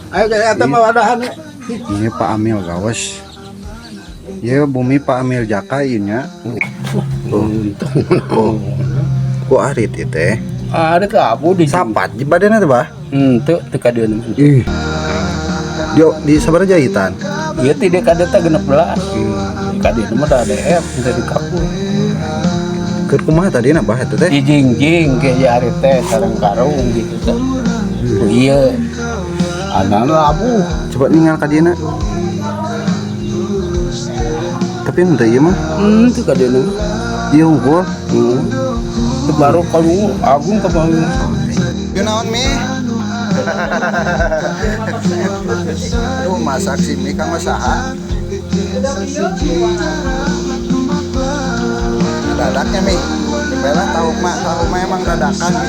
Ayo ke eta mah wadahan. Ini Pak Amil gawas. Ya bumi Pak Amil Jaka ieu nya. Untung. Ku arit ieu teh. Ada ke abu di Sapat di badanna teh, Bah. Henteu teu ka dieu. Ih. Di sabaraha jahitan? Ieu ti ka dieu teh 16. Ka dieu mah da ADF teu di kapur. Keur kumaha tadina, Bah, eta teh? Dijingjing ke ari teh sareng karung gitu teh. Iya. Ana labu. Coba ningal ka dieuna. Tapi henteu ieu mah. Teu ka dieu mah. Ieu hungkul. Itu baru kalau agung ke bawah. Ieu naon, Mi? Aduh, masak si Mi kang saha? Dadaknya, Mi. Bela tahu mah emang dadakan, Mi.